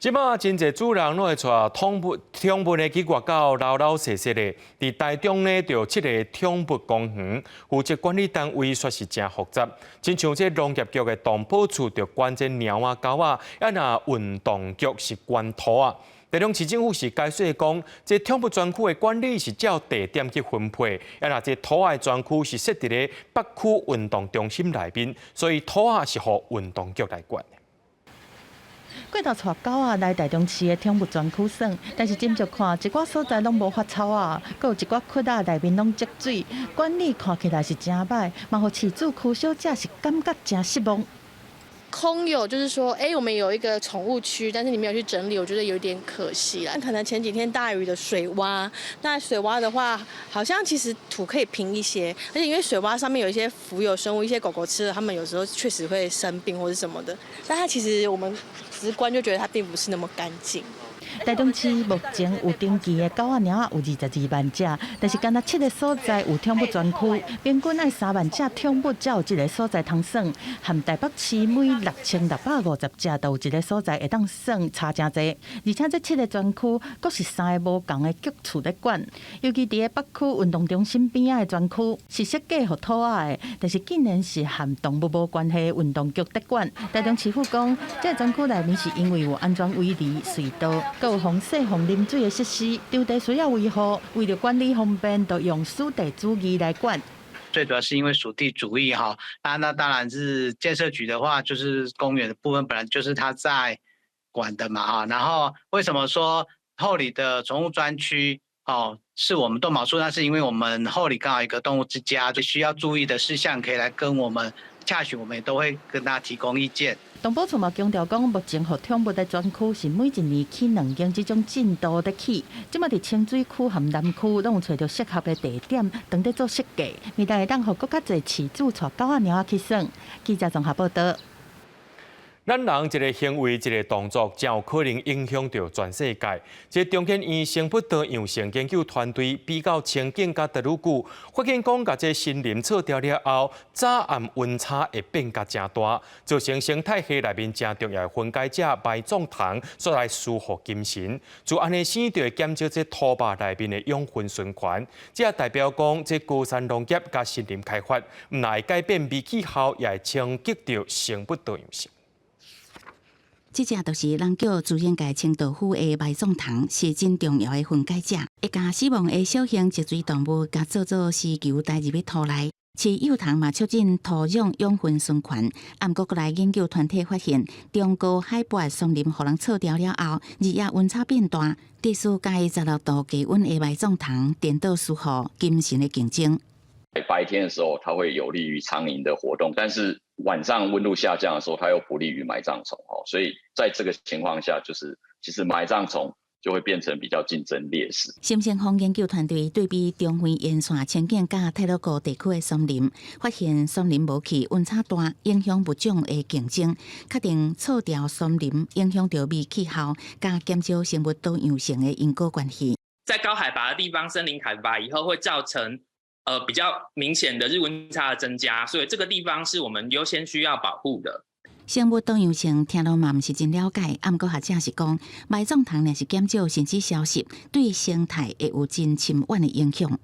這擺真濟主人攏會帶寵物、寵物呢去外口摎摎踅踅的。佇台中呢，就有七个寵物公園，負責管理單位煞是誠複雜。親像這農業局的動保處就管這貓仔狗仔，啊若運動局是管兔仔。台中市政府是解釋講，這寵物專區的管理是照地點去分配，啊若這兔仔的專區是設佇咧北區運動中心內面，所以兔仔是予運動局來管。過頭帶狗仔來台中市的寵物專區耍，但是斟酌看一寡所在攏無發草仔，閣有一寡窟仔內面攏積水，管理看起來是誠䆀，嘛予飼主柯小姐是感覺誠失望。空有就是說，哎，我們有一個寵物區，但是你沒有去整理，我覺得有點可惜啦。可能前幾天大雨的水窪，那水窪的話，好像其實土可以平一些，而且因為水窪上面有一些浮游生物，一些狗狗吃了，它們有時候確實會生病或者什麼的。但它其實我們直觀就覺得它並不是那麼乾淨。台中市目前有登記的狗仔貓仔有22萬隻，但是干焦七个所在有寵物專區，平均愛3萬隻寵物才有一个所在通耍。含台北市每6650隻都有一个所在會當耍，差誠濟。而且這七个專區，閣是三个無仝的局處咧管。尤其佇咧北區運動中心邊仔的專區，是設計予兔仔的，但是竟然是和動物無關係的運動局咧管。台中市府講，這个專區內面是因為有安全圍籬、隧道，閣有防水、防淋水的設施，場地需要維護，為著管理方便，就用屬地主義來管。最主要是因為屬地主義哈，那當然是建設局的話，就是公園的部分本來就是他在管的嘛哈。然後為什麼說后里的寵物專區哦是我們動保處？那是因為我們后里剛好一個動物之家，就需要注意的事項可以來跟我們洽詢，我們也都會跟大家提供意見。動保處嘛強調講，目前予寵物的專區是每一年起兩間這種進度咧起。這擺佇清水區和南區攏有揣著適合的地點，當咧做設計，未來會當予閣較濟飼主帶狗仔貓仔去耍。記者綜合報道。咱人一个行為、一个動作，誠有可能影響著全世界。這中研院生物多樣性研究團隊比較清境佮德魯固，發現講，共這森林鑿掉了後，早暗溫差會變甲誠大，造成生態系內面誠重要的分解者埋葬蟲煞來輸予金神，就按呢生就會減少這土肉內面的養分循環。這也代表講，這高山農業佮森林開發，毋但會改變微氣候，也會衝擊著生物多樣性。這隻就是人叫自然界清道夫的埋葬蟲，是真重要的分解者，會共死亡的小型脊椎動物共做做絲球帶入去土內。飼幼蟲嘛，促進土壤養分循環。毋過閣來研究團體發現，中高海拔松林予人銼掉了後，日夜溫差變大，地勢佮16度低溫的埋葬蟲顛倒輸予金神的競爭。白天的時候，它會有利於蒼蠅的活動，但是晚上溫度下降的時候，它又不利於埋葬蟲。哦，所以在這個情況下，就是其實埋葬蟲就會變成比較競爭劣勢。沈勝峰研究團隊對比中非沿線情景佮太魯閣地區的松林，發現松林無去溫差大，影響物種的競爭，確定銼掉松林影響著微氣候，佮減少生物多樣性的因果關係。在高海拔的地方，森林砍伐以後會造成比較明顯的日溫差的增加，所以這個地方是我們優先需要保護的。生物多樣性聽落嘛毋是真了解，毋過學者是講，埋葬蟲若是減少甚至消失，對生態會有真深遠的影響。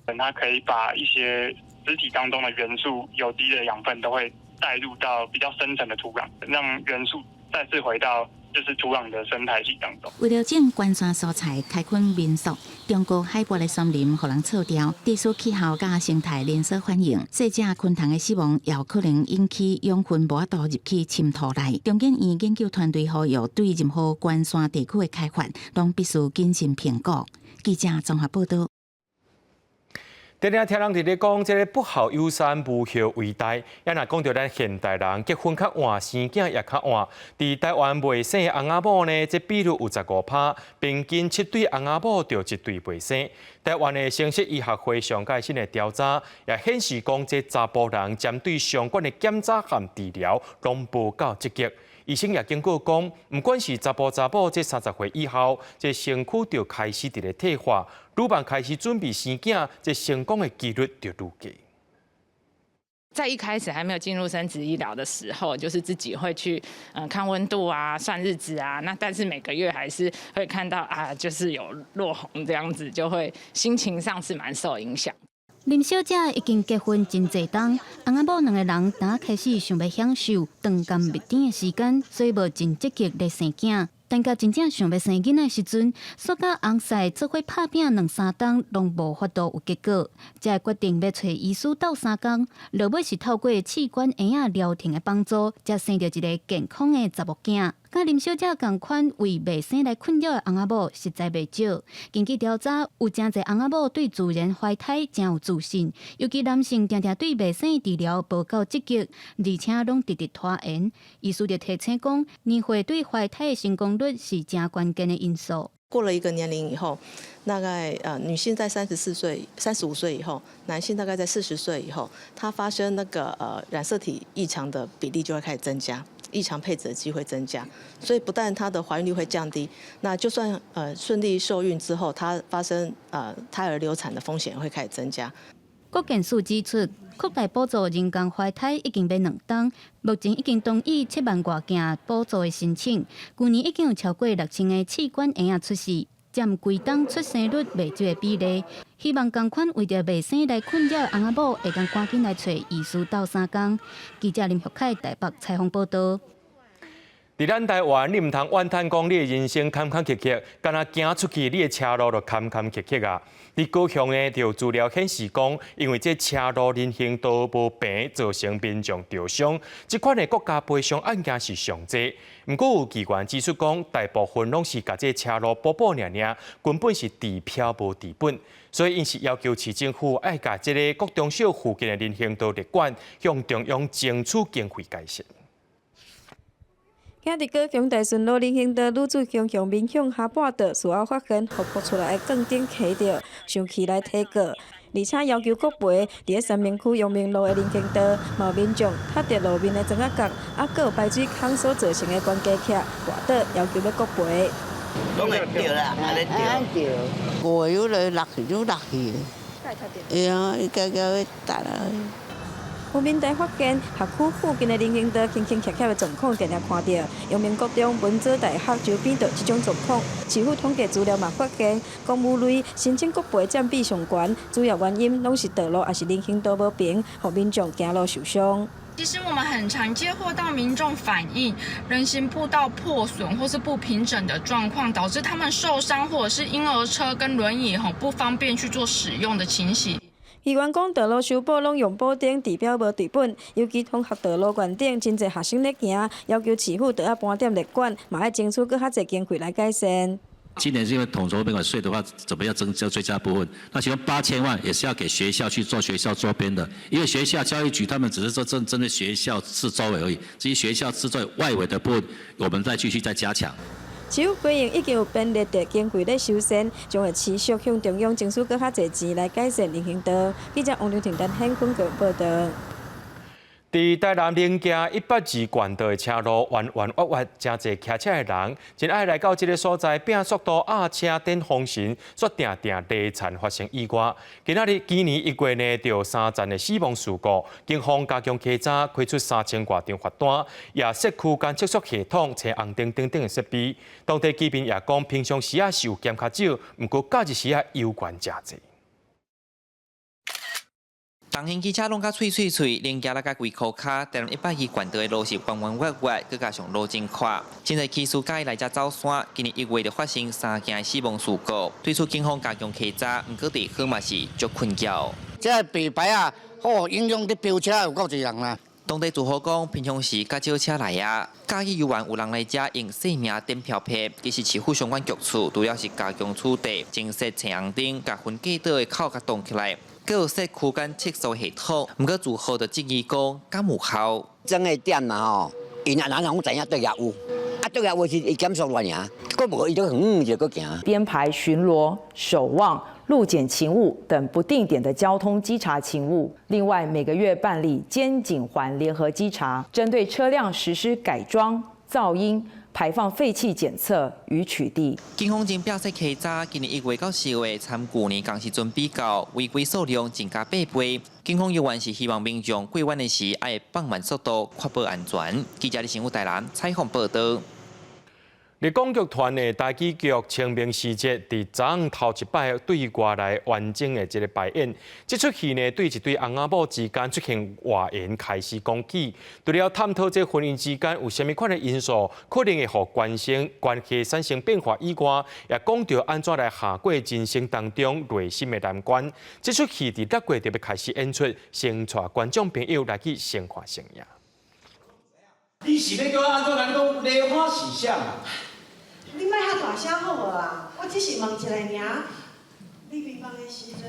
它可以把一些屍體當中的元素、有機的養分都會帶入到比較深層的土壤，讓元素再次回到就是土壤的生態系當中。為著種高山蔬菜、開墾民宿，中高海拔的松林予人銼掉，地勢氣候佮生態連鎖反應，細隻昆蟲的死亡也有可能引起養分無法度入去深土內。中研院研究團隊呼籲，對任何高山地區的開發，攏必須謹慎評估。記者綜合報導。定定聽人佇咧講，這个不孝有三，無後為大。也若講著咱現代人結婚較晚，生囝也較晚。佇台灣袂生翁仔某呢，這比率有15%，平均7對翁仔某就一對袂生。台灣的生殖醫學會上蓋新的調查也顯示講，這查埔人針對相關的檢查和治療攏無夠積極。醫生也警告講，毋管是查埔查某，這30歲以後，這身軀就開始佇咧退化，愈晚開始準備生囝，這成功的幾率就愈低。在一開始還沒有進入生殖醫療的時候，就是自己會去看溫度啊、算日子啊，那但是每個月還是會看到啊，就是有落紅這樣子，就會心情上是蠻受影響。林小姐已經結婚真濟冬，翁仔某兩个人剛開始想欲享受長甘蜜甜的時間，所以無真積極咧生囝。等到真正想欲生囡仔時陣，煞佮翁婿做伙拍拚兩三冬，攏無法度有結果，才會決定欲揣醫師鬥相共。落尾是透過試管嬰仔療程的幫助，才生著一个健康的查某囝。佮林小姐仝款為袂生來困擾的翁仔某，實在袂少。根據調查，有誠濟翁仔某對自然懷胎誠有自信，尤其男性定定對袂生治療無夠積極，而且攏直直拖延。醫師就提醒講，年歲對懷胎的成功率是誠關鍵的因素。過了一個年齡以後，大概女性在34歲、35歲以後，男性大概在40歲以後，他發生那個染色體異常的比例就會開始增加。異常配子的機會增加，所以不但她的懷孕率會降低，那就算順利受孕之後，她發生胎兒流產的風險會開始增加。國健署指出，擴大補助人工懷胎已經欲兩冬，目前已經同意7萬外件補助的申請，舊年已經有超過6000個試管嬰仔出世，佔規冬出生率袂少的比例。希望仝款為著袂生來困擾的翁仔某，會當趕緊來揣醫師鬥相共。記者林玉凱台北採訪報導。佇咱台灣，你毋通怨嘆講你的人生坎坎坷坷，敢若行出去，你的車路就坎坎坷坷啊！佇高雄呢，就有資料顯示講，因為這車路人行道無平，造成民眾著傷。這款的國家賠償案件是上濟。毋過有機關指出講，大部分攏是共這車路補補爾爾，根本是治標無治本。所以，𪜶是要求市政府愛共這个國中小附近的人行道列管，向中央爭取經費改善。行佇高雄大順路人行道，女子強強民向下絆倒，事後發現予撲出來的鋼釘卡著，生氣來提告，而且要求國賠。佇咧三民區陽明路的人行道，嘛有民眾踢著路面的磚仔角，猶閣有排水孔所造成的懸架徛跋倒，要求欲國賠。攏會著啦，按呢著。過又來落去，又落去。會啊，伊家家欲踏啊。有民代發現，學區附近的人行道輕輕夾夾的狀況，定定看著。陽明國中文藻大學周邊就這種狀況。市府統計資料嘛發現，公務類申請國賠佔比上懸，主要原因攏是道路抑是人行道無平，予民眾行路受傷。其實我們很常接獲到民眾反映人行步道破損或是不平整的狀況，導致他們受傷或者是嬰兒車跟輪椅吼不方便去做使用的情形。議員講道路修補攏用補丁，治標無治本，尤其通學道路懸頂，真濟學生咧行，要求市府著愛盤點列管，嘛愛爭取閣較濟經費來改善。今年是因為統籌撥款稅的話，準備要增加追加部分，那其中8000萬也是要給學校去做學校周邊的，因為學校教育局他們只是說針對學校四周圍而已，至於學校四周外圍的部分，我們再繼續再加強。市府規劃已經有編列的經費咧修繕，將會持續向中央爭取閣較濟錢來改善人行道。記者王劉婷、陳顯坤報導。佇台南龍行120冠道的車路彎彎彎彎，誠濟騎車的人真愛來到這个所在，拼速度壓車頂風神，煞定定禮田發生意外。今仔日今年1月呢，著三層的死亡事故，警方加強稽查，開出3000外張罰單，也設區間測速系統、青紅燈等等的設備。當地居民也講，平常時仔是有減較少，毋過假日時仔猶懸誠濟。重型機車攏較脆脆脆，龍行來共規箍跤，台南120冠道的路是彎彎彎彎，閣加上路真闊，真濟騎士佮意來遮走山。今年1月就發生三件死亡事故，對此警方加強稽查，毋過地方嘛是足困擾。這白牌仔，哦，影響佇飆車有夠濟人啦。當地住戶講，平常時較少車來啊，假日猶原有人來遮用姓名點票票。其實市府相關局處除了是加強取締、增設青紅燈，共分隔島的口共擋起來。閣有設區間測速系統，毋過住戶就質疑講，敢有效？裝的點嘛吼，𪜶也若攏知影對遐有，啊對遐有時伊減速亂爾，閣無伊就遠遠就閣行。編排巡邏、守望、路檢勤務等不定點的交通稽查勤務。另外，每個月辦理監警環聯合稽查，針對車輛實施改裝、噪音、排放廢氣檢測與取締。警方正拼設稽查，今年1月到4月，參舊年仝時陣比較，違規數量增加8倍。警方猶原是希望民眾過彎的時愛放慢速度，確保安全。記者李新武台南採訪報導。麗港劇團的台語劇《清明時節》佇昨昏頭一擺對外來完整的這个排演。這齣戲呢，對一對翁仔某之間出現外緣開始講起。除了探討這婚姻之間有啥物款的因素，可能會予關係產生變化以外，也講著按怎來跨過人生當中內心的難關。這齣戲佇6月就欲開始演出，先帶觀眾朋友來去先看先贏。你是欲叫我按怎共你講？梨花是啥？你莫遐大聲好無啊？我只是問一下爾。你貧放的時陣，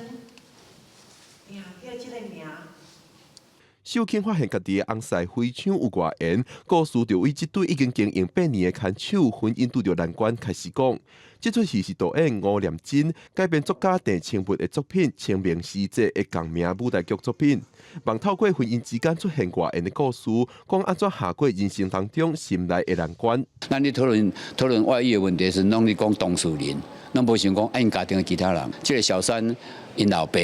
名叫這个名。秀卿發現家己的翁婿非常有外緣，故事就為這對已經經營8年的牽手婚姻拄著難關開始講。這齣戲是導演吳念真改編作家鄭清文的作品《清明時節》的共名舞台劇作品，望透過婚姻之間出現外緣的故事，講按怎跨過人生當中心內的難關。咱咧討論討論外遇的問題時，攏咧講當事人，攏無想講𪜶家庭的其他人。這个小三𪜶老爸。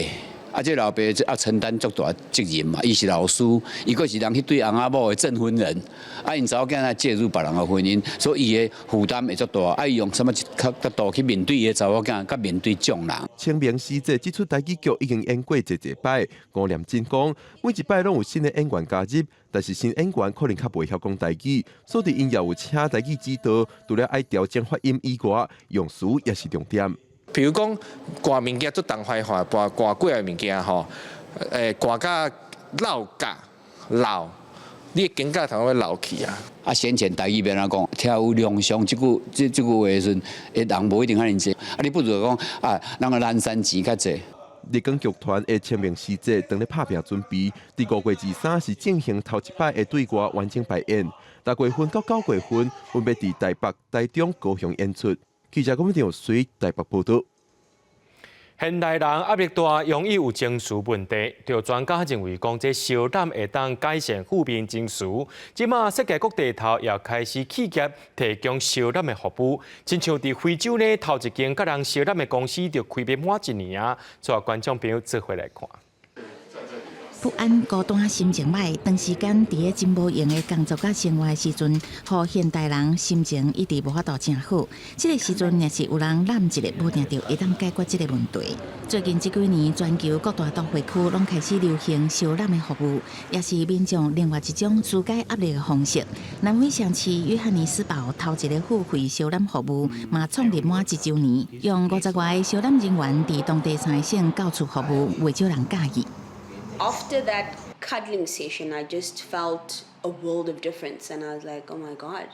啊，這老爸愛承擔足大責任嘛，伊是老師，伊閣是人彼對翁仔某的證婚人，啊，𪜶查某囝來介入別人的婚姻，所以伊的負擔會足大。啊，伊用啥物角角度去面對伊的查某囝，佮面對眾人。清明時節這齣台語劇已經演過濟濟擺，吳念真講，每一擺攏有新的演員加入，但是新演員可能較袂曉講台語，所以𪜶也有請台語指導，除了愛調整發音以外，用詞也是重點。比如講，掛物件足重壞話，掛掛幾个物件吼，掛甲落架老，你的肩胛頭會老去啊。啊，先前台語欲按怎講，聽有良相這句這這句話的時陣，人無一定遐爾濟。啊，你不如講啊，人個南山錢較濟。麗港劇團的清明時節當咧拍拚準備，佇5月23是進行頭一擺的對外完整排演，6月份到9月份分別佇台北、台中、高雄演出。記者郭文水台北報導。現代人壓力大，容易有情緒問題。著專家認為講，這燒攬會當改善負面情緒。這馬世界各地頭也開始企業提供燒攬的服務。親像佇非洲呢，頭一間共人燒攬的公司就開欲滿一年啊！帶觀眾朋友做伙來看。不安、孤單、心情䆀，長時間佇咧真無閒的工作佮生活的時陣，予現代人心情一直無法度誠好。這個時陣，若是有人攬一下，無定著會當解決這個問題。最近這幾年，全球各大都會區攏開始流行相攬的服務，也是民眾另外一種紓解壓力的方式。南非城市約翰尼斯堡頭一個付費相攬服務，嘛創立滿一週年，用50外个相攬人員佇當地三個省到處服務，袂少人佮意。 After that cuddling session, I just felt a world of difference, and I was like, oh my God.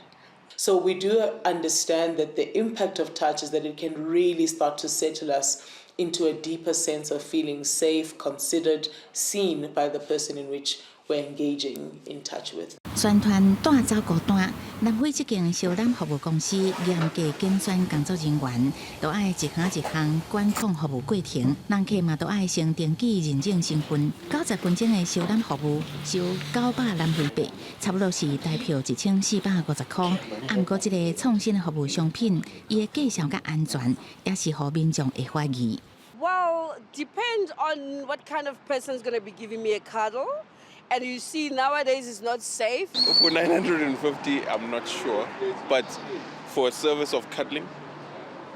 So we do understand that the impact of touch is that it can really start to settle us into a deeper sense of feeling safe, considered, seen by the person in which we're engaging in touch with. 宣傳帶走孤單，南非這間相攬服務公司嚴格揀選工作人員，都愛一項一項管控服務過程，人客嘛都愛先登記認證身份。90分鐘的相攬服務收900南非幣，差不多是台票1450箍。啊，毋過這個創新的服務商品，伊的價錢佮安全，也是予民眾會懷疑。 Well, depends on what kind of person is going to be giving me a cuddle. And you see, nowadays it's not safe. For 950, I'm not sure. But for a service of cuddling,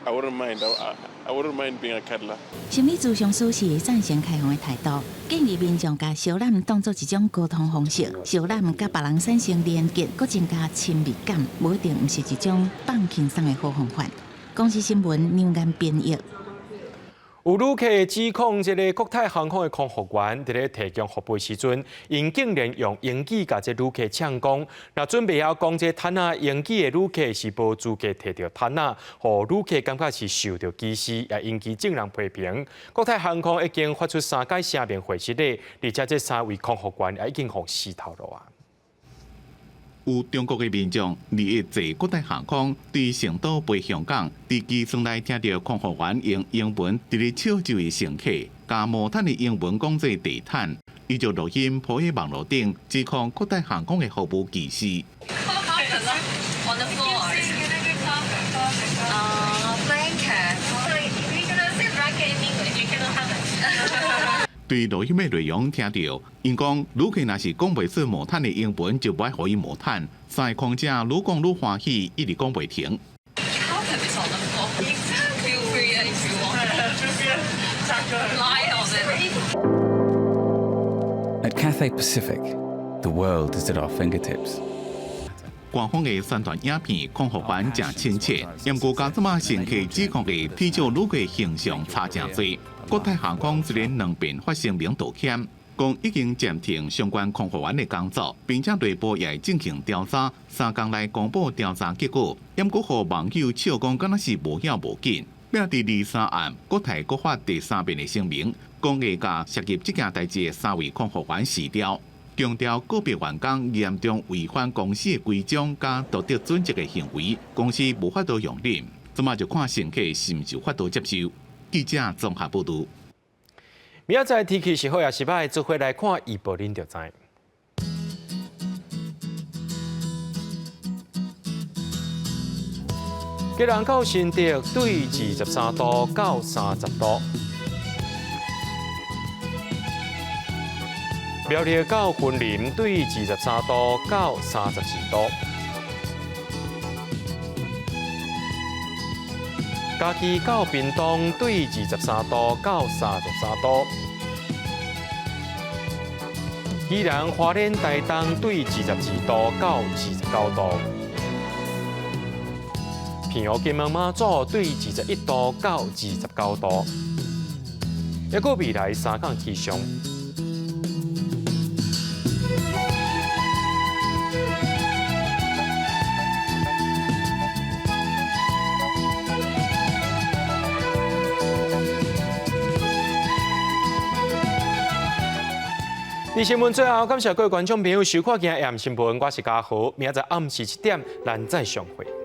I wouldn't mind. I wouldn't mind being a cuddler. 心理諮商師是贊成開放的態度，建議民眾共相攬當做一種溝通方式，相攬佮別人產生連結，閣增加親密感，無一定毋是一種放輕鬆的好方法。公視新聞梁岩編譯。有旅客指控這个國泰航空的空服員佇咧提供服務時陣，𪜶竟然用英語共這旅客嗆講，若準袂曉講這毯仔英語的旅客是無資格提著毯仔，予旅客感覺是受著歧視，也引起眾人批評。國泰航空已經發出三擺聲明回釋禮，而且這三位空服員也已經予辭頭路啊。有中國的民眾佇咧坐國泰航空對成都飛香港，佇機艙內聽著空服員用英文佇咧笑這位乘客，共毛毯的英文講做地毯，伊就錄音 po 佇網路頂，指控國泰航空的服務歧視。 On the floor. Blanket. If you cannot say blanket in English, you cannot have it. 對錄音的內容聽著，𪜶講旅客若是講袂出毛毯的英文，就無愛予伊毛毯。三個空姐愈講愈歡喜，一直講袂停。 Carpet is on the floor. Feel free if you want. Lie on it. At Cathay Pacific, the world is at our fingertips. 官方的宣傳影片，空服員誠親切，毋過共這馬乘客指控的恥笑旅客形象差誠濟。國泰航空雖然兩遍發聲明道歉，講已經暫停相關空服員的工作，並且內部也會進行調查，3工內公布調查結果。毋過予網友笑講，敢若是無要無緊。並佇23暗，國泰閣發第三遍的聲明，講會共涉及這件代誌的三位空服員辭掉。強調個別員工嚴重違反公司的規章佮道德準則的行為，公司無法度容忍。這馬就看乘客是毋是有法度接受。記者綜合報導。明仔載天氣是好抑是䆀，做伙來看預報，恁就知。基隆到新竹對23度到30度。苗栗到雲林對23度到34度。嘉義到屏東對23度到33度。宜蘭花蓮台東對22度到29度。澎湖金門馬祖對21度到29度。抑閣未來3工氣象。佇新聞最後，感謝各位觀眾朋友收看今日的新聞，我是嘉豪，明仔載暗時7點，咱再相會。